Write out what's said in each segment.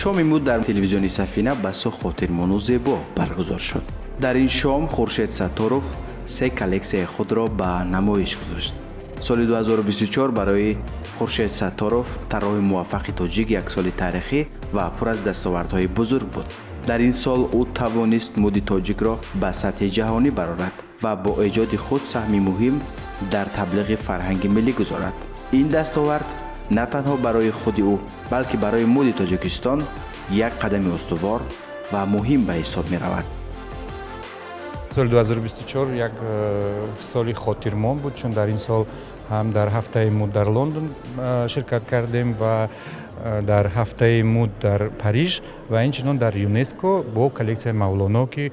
Шоми муд дар телевизиони Сафина басо хотирмону зебо баргузор шуд. Дар ин шом Хуршед Сатторов се коллексияи худро ба намоиш гузошт. Соли 2024 барои Хуршед Сатторов, тарроҳи муваффақи тоҷик, як соли таърихӣ ва пур аз дастовардҳои бузург буд. Дар ин сол ӯ тавонист муди тоҷикро ба сатҳи ҷаҳонӣ барорад ва бо эҷоди худ саҳми муҳим дар таблиғи фарҳанги миллӣ гузорад. Ин дастовард на танҳо барои худи ӯ, балки барои муди Тоҷикистон як қадами устувор ва муҳим ба ҳисоб меравад. Соли 2024 як соли хотирмон буд, чун дар ин сол ҳам дар ҳафтаи муд дар Лондон ширкат кардем ва дар ҳафтаи муд дар Париж ва инчунон дар ЮНЕСКО бо коллексияи Мавлоно, ки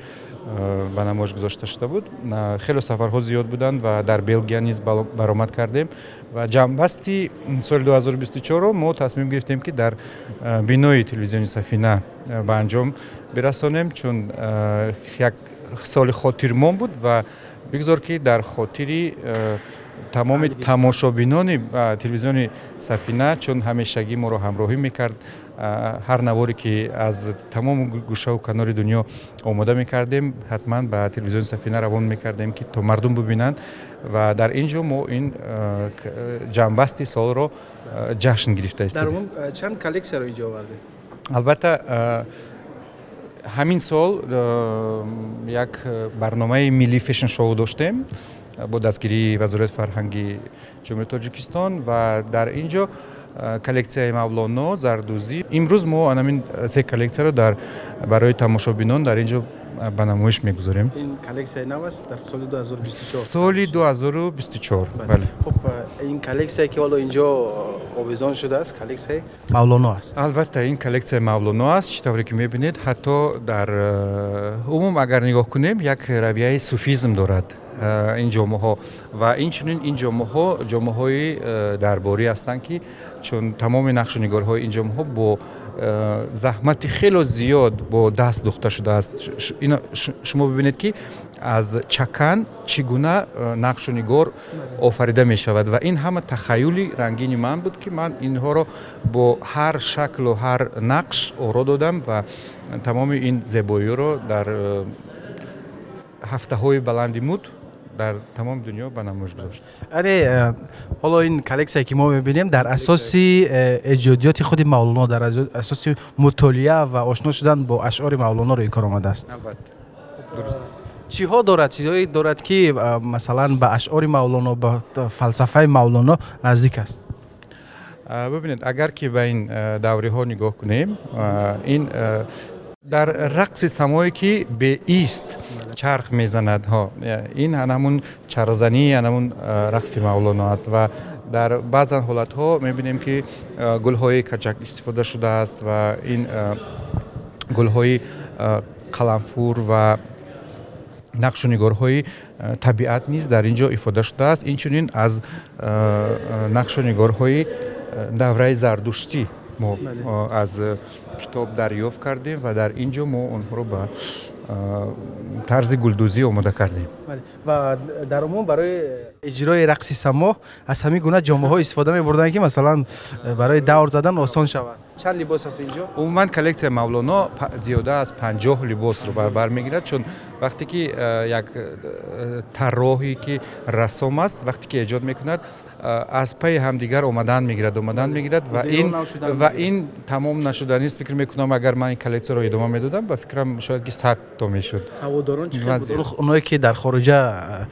ба намоиш гузошта шуда буд. Хеле сафарҳо зиёд буданд ва дар Белгия низ баромад кардем ва ҷамъбасти соли 2024-ро мо тасмим гирифтем, ки дар бинои телевизиони Сафина ба анҷом бирасонем, чун як соли хотирмон буд ва бигзор, ки дар хотири тамоми тамошобинони телевизиони Сафина, чун ҳамешагӣ моро ҳамроҳӣ мекард, ҳар наворе ки аз тамоми гӯшаву канори дунё омода мекардем, ҳатман ба телевизиони Сафина равон мекардем, ки то мардум бибинанд, ва дар ин ҷо мо ин ҷамъбасти солро ҷашн гирифта истодем. Чанд коллексияро инҷо овардед? Албатта, ҳамин сол як барномаи миллӣ, fashion show доштем бо дастгирии Вазорати фарҳанги Ҷумҳурии Тоҷикистон ва дар ин ҷо коллексияи Мавлоно, зардӯзӣ. Имрӯз мо анамин се коллексияро дар барои тамошобинон дар ин ҷо ба намоиш мегузорем. Ин коллексияи нав аст дар соли 2024? Соли 2024, бале. Хуб, ин коллексия, ки ҳоло инҷо овезон шудааст, коллексияи Мавлоно аст? Албатта, ин коллексияи Мавлоно аст. Чӣ тавре ки мебинед, ҳатто дар умум агар нигоҳ кунем, як равияи суфизм дорад ин ҷомаҳо ва инчунин ин ҷомаҳо ҷомаҳои дарборӣ ҳастанд, ки чун тамоми нақшу нигорҳои ин ҷомаҳо бо заҳмати хело зиёд бо даст духта шудааст. Шумо бибинед, ки аз чакан чӣ гуна нақшу нигор офарида мешавад, ва ин ҳама тахаюли рангини ман буд, ки ман инҳоро бо ҳар шаклу ҳар нақш оро додам ва тамоми ин зебоиро дар ҳафтаҳои баланди муд дар тамоми дунё ба намоиш гузошт. Аре, ҳоло ин коллексия, ки мо мебинем, дар асоси эҷодиёти худи Мавлоно, дар асоси мутолиа ва ошно шудан бо ашъори Мавлоно рӯи кор омадааст. Чиҳо дорад, чизҳое дорад, ки масалан ба ашъори Мавлоно, ба фалсафаи Мавлоно наздик аст? Бибинед, агар ки ба ин давриҳо нигоҳ кунем, ин дар рақси самое, ки беист чарх мезанад, ин ҳамун чархзании ҳамун рақси Мавлоно аст. Ва дар баъзан ҳолатҳо мебинем, ки гулҳои качак истифода шудааст ва ин гулҳои қаламфур ва нақшу нигорҳои табиат низ дар ин ҷо ифода шудааст. Инчунин аз нақшу нигорҳои давраи зардуштӣ мо аз китоб дарёфт кардем ва дар ин ҷо мо онҳоро ба тарзи гулдӯзӣ омода кардем. Ва дар умум барои иҷрои рақси само аз ҳамин гуна ҷомаҳо истифода мебурданд, ки масалан барои давр задан осон шавад. Чанд либос аст инҷо? Умуман коллексияи Мавлоно зиёда аз 50 либосро ба бар мегирад, чун вақте ки як тарроҳе, ки рассом аст, вақте ки эҷод мекунад, аз пайи ҳамдигар омадан мегирад, омадан мегирад, ва ин тамом нашуданист. Фикр мекунам, агар ман ин коллексияро идома медодам, ба фикрам, шояд ки 100 то мешуд. Ҳаводорон чӣ хел буд, оное ки дар хориҷа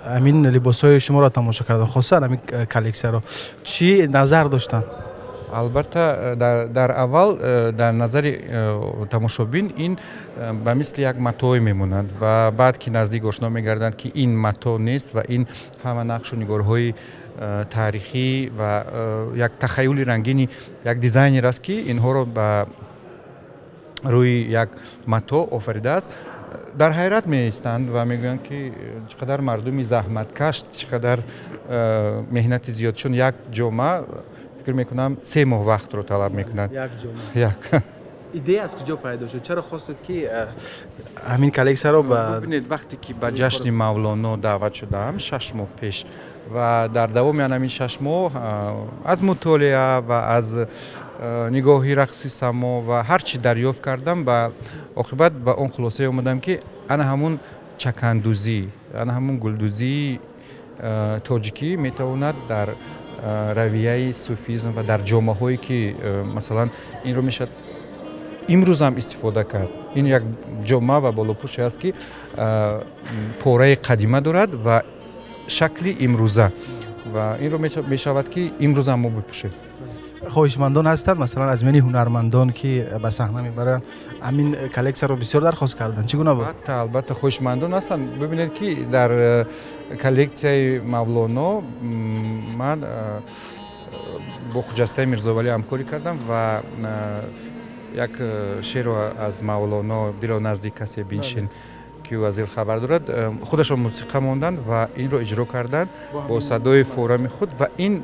ҳамин либосҳои шуморо тамошо карданд, хусусан ҳамин коллексияро, чӣ назар доштанд? Албатта, дар аввал дар назари тамошобин ин ба мисли як матое мемонад ва баъд ки наздик ошно мегарданд, ки ин мато нест ва ин ҳама нақшу нигорҳои таърихӣ ва як тахаюли рангини як дизайнер аст, ки инҳоро ба рӯи як мато офаридааст, дар ҳайрат меистанд ва мегӯянд, ки чӣ қадар мардуми заҳматкаш, чӣ қадар меҳнати зиёд, чун як ҷома, фикр мекунам, 3 моҳ вақтро талаб мекунад. Як. Идея аз куҷо пайдо шуд? Чаро хостед, ки ҳамин коллексияро ба Бибинед, вақте ки ба ҷашни Мавлоно даъват шудаам 6 моҳ пеш ва дар давоми ҳамин 6 моҳ аз мутолиа ва аз нигоҳи рақси само ва ҳар чӣ дарёфт кардам, ба оқибат ба он хулосае омадам, ки ана ҳамун чакандӯзӣ, ана ҳамун гулдӯзии тоҷикӣ метавонад дар равияи суфизм ва дар ҷомаҳое, ки масалан инро мешавад имрӯзам истифода кард. Ин як ҷома ва болопӯше аст, ки пораи қадима дорад ва шакли имрӯза, ва инро мешавад, ки имрӯзам мо бипӯшем. Хоҳишмандон ҳастанд, масалан, аз миёни ҳунармандон, ки ба саҳна мебаранд, ҳамин коллексияро бисёр дархост карданд? Чӣ гуна буд? Албатта, албатта, хоҳишмандон ҳастанд. Бибинед, ки дар коллексияи Мавлоно ман бо Хуҷастаи Мирзовалӣ ҳамкорӣ кардам ва як шеъро аз Мавлоно, «Дило назди касе биншин, ки ӯ аз дил хабар дорад», худашон мусиқа монданд ва инро иҷро карданд бо садои форами худ. Ва ин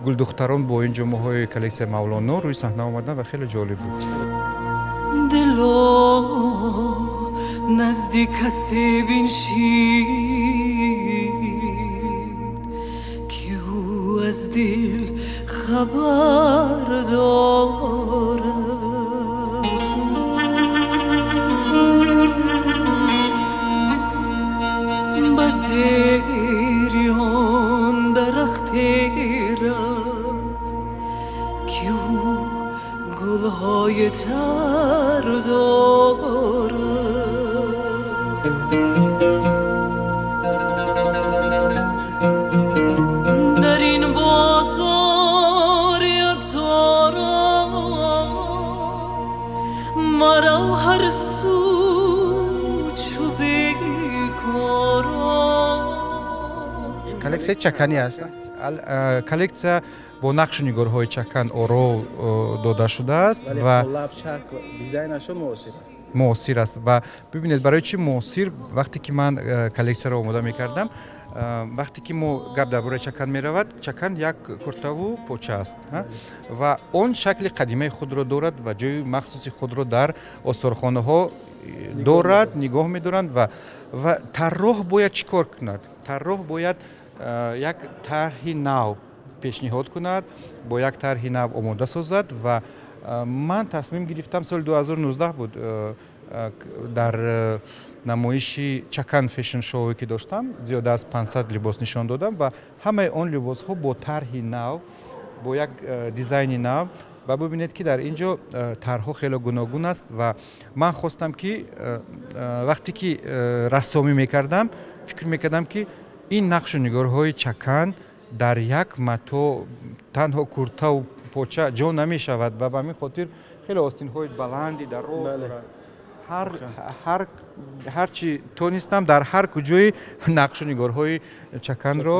гулдухтарон бо ин ҷомаҳои коллексияи Мавлоно рӯи саҳна омаданд ва хеле ҷолиб буд. Дило назди касе биншин, ки ӯ аз дил хабар дорад. Ба зери он дарахте рафт, ки ӯ гулҳои тар дорад. Дар ин бозори аттора марав ҳар сӯ чу бекора. Коллексияи чаканӣ аст. Коллексия бо нақшу нигорҳои чакан оро дода шудааст ва дизайнашон муосир аст. Муосир аст. Ва бибинед, барои чӣ муосир? Вақте ки ман коллексияро омода мекардам, вақте ки мо гап дар бораи чакан меравад, чакан як куртаву поча аст ва он шакли қадимаи худро дорад ва ҷои махсуси худро дар осорхонаҳо дорад, нигоҳ медоранд. Ва тарроҳ бояд чӣ кор кунад? Тарроҳ бояд як тарҳи нав пешниҳод кунад, бо як тарҳи нав омода созад. Ва ман тасмим гирифтам, соли 2019 буд, дар намоиши Чакан fashion show е ки доштам, зиёда аз 500 либос нишон додам ва ҳамаи он либосҳо бо тарҳи нав, бо як дизайни нав. Ва бибинед, ки дар ин ҷо тарҳҳо хеле гуногун аст. Ва ман хостам, ки вақте ки рассомӣ мекардам, фикр мекардам, ки ин нақшу нигорҳои чакан дар як мато, танҳо куртаву поча ҷо намешавад ва ба ҳамин хотир хеле остинҳои баланди дароз дорад. Ҳар чӣ тонистам, дар ҳар куҷои нақшу нигорҳои чаканро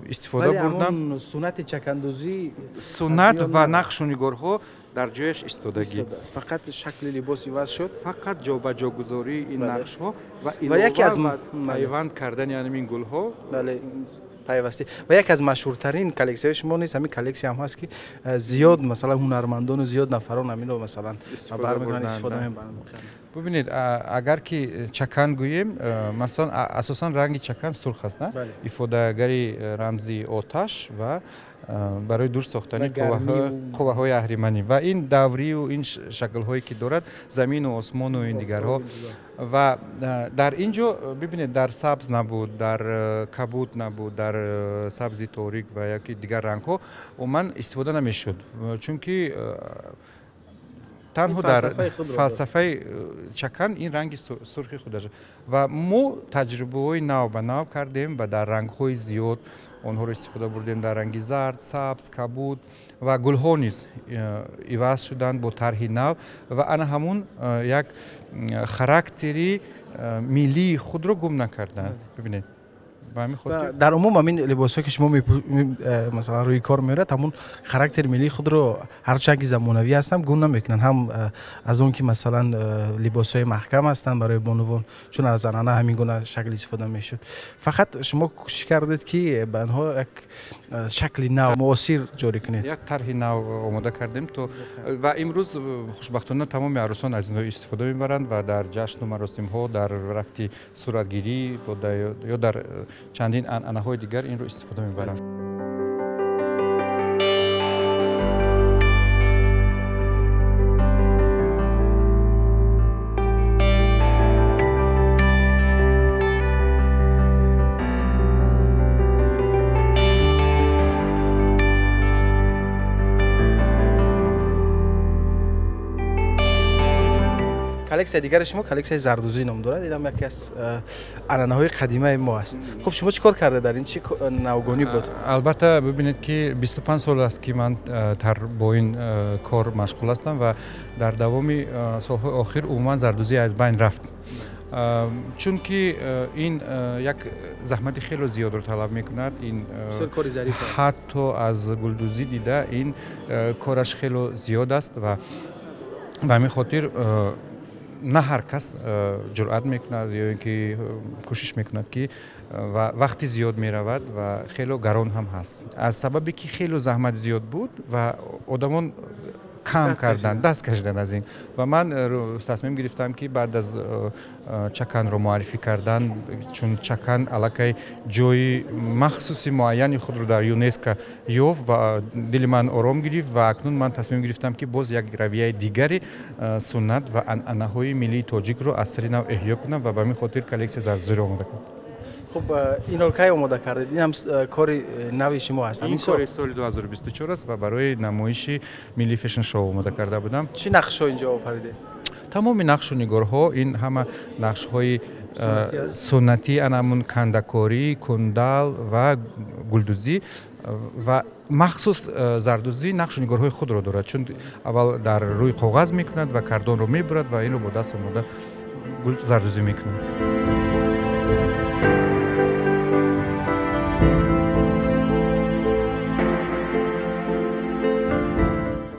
истифода бурдам. Суннати чакандӯзӣ. Суннат ва нақшу нигорҳо дар ҷояш истодагӣ. Фақат шакли либос иваз шуд. Фақат ҷобаҷогузории ин нақшҳо ва ва яке аз пайванд кардани ҳамин гулҳо. Бале, пайвастӣ. Ва яке аз машҳуртарин коллексияҳои шумо низ ҳамин коллексия ҳам ҳаст, ки зиёд, масалан, ҳунармандону зиёд нафарон ҳаминро, масалан, бармекунанд, истифода мебаранд. Бубинед, агар ки чакан гӯем, масалан, асосан ранги чакан сурх аст, на ифодагари рамзи оташ ва барои дур сохтани қувваҳои аҳриманӣ ва ин даврию ин шаклҳое ки дорад, замину осмону ин дигарҳо. Ва дар ин ҷо бибинед, дар сабз набуд, дар кабуд набуд, дар сабзи торик ва яки дигар рангҳо умуман истифода намешуд, чунки танҳо дар фалсафаи чакан ин ранги сурхи худаш. Ва мо таҷрибаҳои нав ба нав кардем ва дар рангҳои зиёд онҳоро истифода бурдем, дар ранги зард, сабз, кабуд, ва гулҳо низ иваз шуданд бо тарҳи нав ва ана ҳамун як характери миллии худро гум накарданд. Бибинед. Ба ҳамин хотир дар умум ҳамин либосҳое ки шумо масалан рӯи кор меорад, ҳамун характери миллии худро ҳарчанд ки замонавӣ ҳастанд гум намекунанд, ҳам аз он ки масалан либосҳои маҳкам ҳастанд барои бонувон, чун аз анъана ҳамин гуна шакл истифода мешуд. Фақат шумо кӯшиш кардед ки ба онҳо як шакли нав муосир ҷорӣ кунед. Як тарҳи нав омода кардем то ва имрӯз хушбахтона тамоми арӯсон аз инҳо истифода мебаранд ва дар ҷашну маросимҳо, дар рафти суратгирӣ ё дар чандин анъанаҳои дигар инро истифода мебаранд. Коллексияи дигари шумо коллексияи зардӯзӣ ном дорад. Ин ҳам яке аз анъанаҳои қадимаи мо аст. Хуб, шумо чӣ кор карда дар ин? Чӣ навгонӣ буд? Албатта, бибинед ки 25 сол аст ки ман бо ин кор машғул ҳастам ва дар давоми солҳои охир умуман зардӯзӣ аз байн рафт. Чунки ин як заҳмати хело зиёдро талаб мекунад. Ин ҳатто аз гулдӯзӣ дида ин кораш хело зиёд аст ва ба ҳамин хотир на ҳар кас ҷуръат мекунад ё ин ки кӯшиш мекунад ки ва вақти зиёд меравад ва хело гарон ҳам ҳаст. Аз сабабе ки хело заҳмат зиёд буд ва одамон кам карданд, даст кашиданд аз ин. Ва ман тасмим гирифтам ки баъд аз чаканро муаррифӣ кардан, чун чакан аллакай ҷои махсуси муайяни худро дар ЮНЕСКО ёфт ва дили ман ором гирифт ва акнун ман тасмим гирифтам ки боз як равияи дигари суннат ва анъанаҳои миллии тоҷикро аз сари нав эҳё кунам ва ба ҳамин хотир коллексия зардӯзиро омода кардам. Хуб, инро кай омода кардед? Ин ҳам кори нави шумо аст. Ин кори соли 2024 аст ва барои намоиши милли фэшн шоу омода карда будам. Чӣ нақшҳо инҷо офаридед? Тамоми нақшу нигорҳо, ин ҳама нақшҳои суннатӣ, анамун кандакорӣ, кундал ва гулдӯзӣ ва махсус зардӯзӣ нақшу нигорҳои худро дорад, чун аввал дар рӯи коғаз мекунад ва кардонро мебурад ва инро бо даст омода зардӯзӣ мекунад.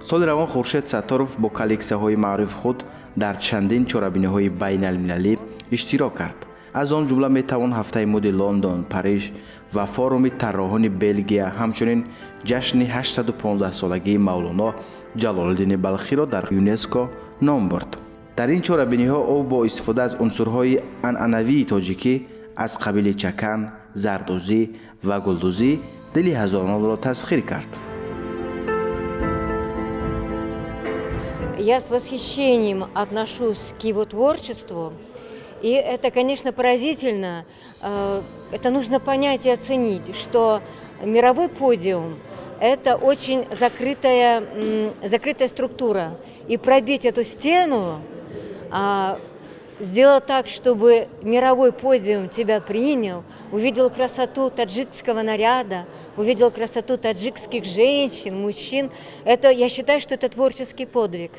Соли равон Хуршед Сатторов бо коллексияҳои маъруфи худ дар чандин чорабиниҳои байналмилалӣ иштирок кард. Аз он ҷумла метавон ҳафтаи моди Лондон, Париж ва форуми тарроҳони Белгия, ҳамчунин ҷашни 815-солагии Мавлоно Ҷалолиддини Балхиро дар ЮНЕСКО ном бурд. Дар ин чорабиниҳо ӯ бо истифода аз унсурҳои анъанавии тоҷикӣ аз қабили чакан, зардӯзӣ ва гулдӯзӣ дили ҳазоронро тасхир кард. Я с восхищением отношусь к его творчеству, и это, конечно, поразительно. Это нужно понять и оценить, что мировой подиум – это очень закрытая структура. И пробить эту стену, сделать так, чтобы мировой подиум тебя принял, увидел красоту таджикского наряда, увидел красоту таджикских женщин, мужчин. Это, я считаю, что это творческий подвиг.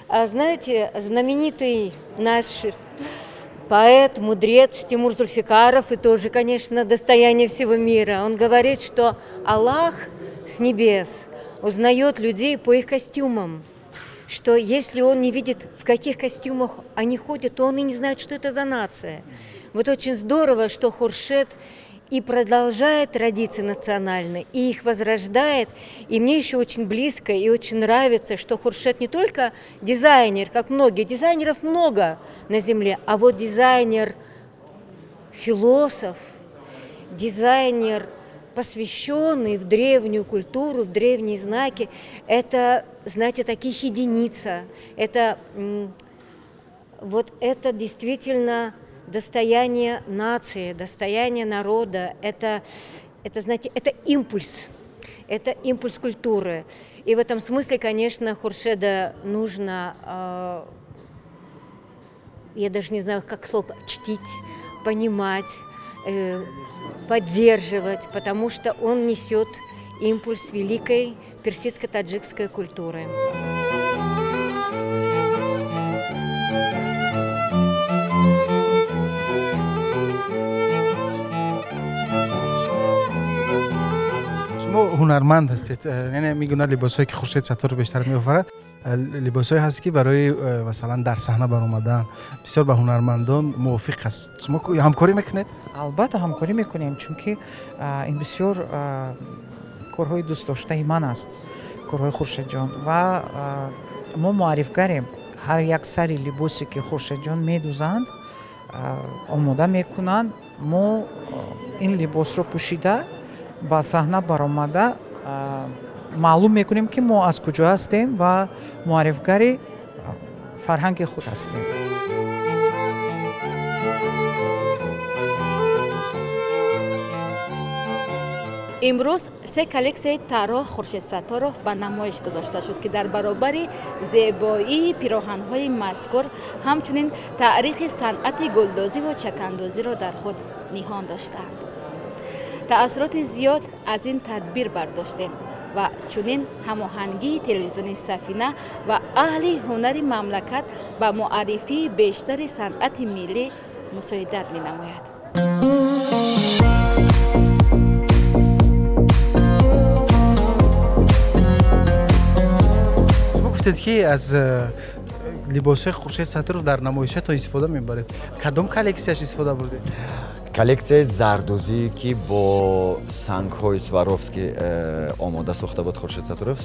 А знаете, знаменитый наш поэт, мудрец Тимур Зульфикаров, и тоже, конечно, достояние всего мира, он говорит, что Аллах с небес узнает людей по их костюмам, что если он не видит, в каких костюмах они ходят, то он и не знает, что это за нация. Вот очень здорово, что Хуршед и продолжает традиции национальные, и их возрождает. И мне еще очень близко и очень нравится, что Хуршед не только дизайнер, как многие, дизайнеров много на земле, а вот дизайнер-философ, дизайнер, посвященный в древнюю культуру, в древние знаки, это, знаете, таких единица. Это, вот это действительно достояние нации, достояние народа, это, знаете, это импульс культуры. И в этом смысле, конечно, Хуршеда нужно, я даже не знаю, как слово, чтить, понимать, поддерживать, потому что он несет импульс великой персидско-таджикской культуры. ҳунарманд ҳастед, яъне мегӯянд либосҳое ки Хуршед Сатторов бештар меофарад, либосҳое ҳаст ки барои масалан дар саҳна баромадан бисёр ба ҳунармандон мувофиқ аст. Шумо ҳамкорӣ мекунед? Албатта ҳамкорӣ мекунем, чунки ин бисёр корҳои дӯстдоштаи ман аст, корҳои Хуршедҷон, ва мо муаррифгарем. Ҳар як сари либосе ки Хуршедҷон медӯзанд, омода мекунанд, мо ин либосро пӯшида ба саҳна баромада маълум мекунем, ки мо аз куҷо ҳастем ва муаррифгари фарҳанги худ ҳастем. Имрӯз се коллексияи тарроҳ Хуршед Сатторов ба намоиш гузошта шуд, ки дар баробари зебоии пироҳанҳои мазкур ҳамчунин таърихи санъати гулдозӣ ва чакандозиро дар худ ниҳон доштаанд. Таассуроти зиёд аз ин тадбир бардоштем ва чунин ҳамоҳангии телевизиони Сафина ва аҳли ҳунари мамлакат ба муаррифии бештари санъати миллӣ мусоидат менамояд. Гуфтед, ки аз либосҳои Хуршед Сатторов дар намоишатон истифода мебаред. Кадом коллексияш истифода бурдед? Коллексияи зардӯзӣ, ки бо сангҳои Сваровски омода сохта буд Хуршед Сатторов,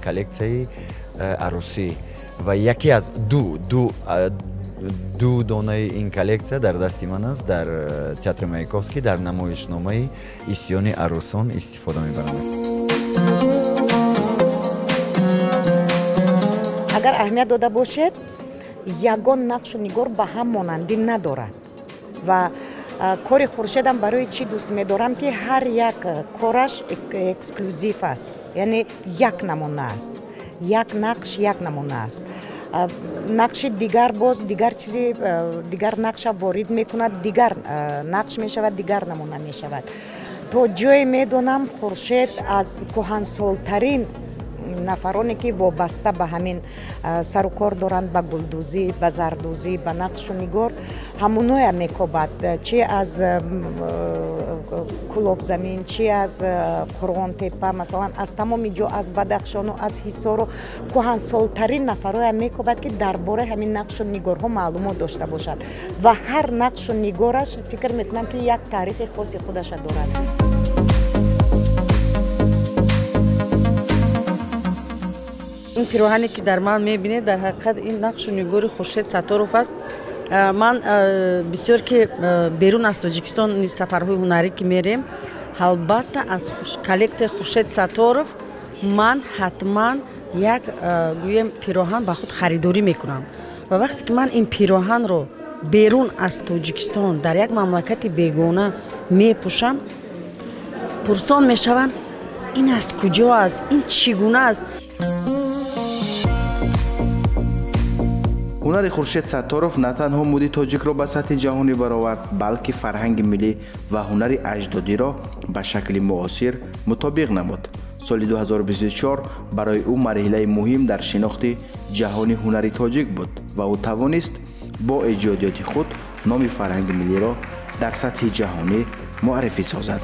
коллексияи арӯсӣ, ва яке аз ду донаи ин коллексия дар дасти ман аст, дар театри Маяковский дар намоишномаи Исьёни арӯсон истифода мебарам. Агар аҳамият дода бошед, ягон нақшу нигор ба ҳам монандӣ надорад ва кори Хуршедам барои чӣ дӯст медорам, ки ҳар як кораш эксклюзив аст, яъне як намуна аст, як нақш як намуна аст. Нақши дигар боз дигар чизи дигар нақша ворид мекунад, дигар нақш мешавад, дигар намуна мешавад. То ҷое медонам, Хуршед аз кӯҳансолтарин нафароне ки вобаста ба ҳамин сару кор доранд, ба гулдӯзӣ, ба зардӯзӣ, ба нақшу нигор, ҳамуноя мекобад, чи аз Кӯлобзамин, чи аз Қурғонтепа, масалан аз тамоми ҷо, аз Бадахшону аз Ҳисору кӯҳансолтарин нафароя мекобад, ки дар бораи ҳамин нақшу нигорҳо маълумот дошта бошад ва ҳар нақшу нигораш фикр мекунам, ки як таърихи хоси худаша дорад. Ин пироҳане ки дар ман мебинед, дар ҳақиқат ин нақшу нигори Хуршед Сатторов аст. Ман бисёр ки берун аз Тоҷикистон сафарҳои ҳунарӣ ки мерем, албатта аз коллексияи Хуршед Сатторов ман ҳатман як гӯем пироҳан ба худ харидорӣ мекунам. Ва вақте ки ман ин пироҳанро берун аз Тоҷикистон дар як мамлакати бегона мепӯшам, пурсон мешаванд, ин аз куҷо аст, ин чӣ гуна аст. Ҳунари Хуршед Сатторов на танҳо муди тоҷикро ба сатҳи ҷаҳонӣ баровард, балки фарҳанги миллӣ ва ҳунари аҷдодиро ба шакли муосир мутобиқ намуд. Соли 2024 барои ӯ марҳилаи муҳим дар шинохти ҷаҳони ҳунари тоҷик буд ва ӯ тавонист бо эҷодиёти худ номи фарҳанги миллиро дар сатҳи ҷаҳонӣ муаррифӣ созад.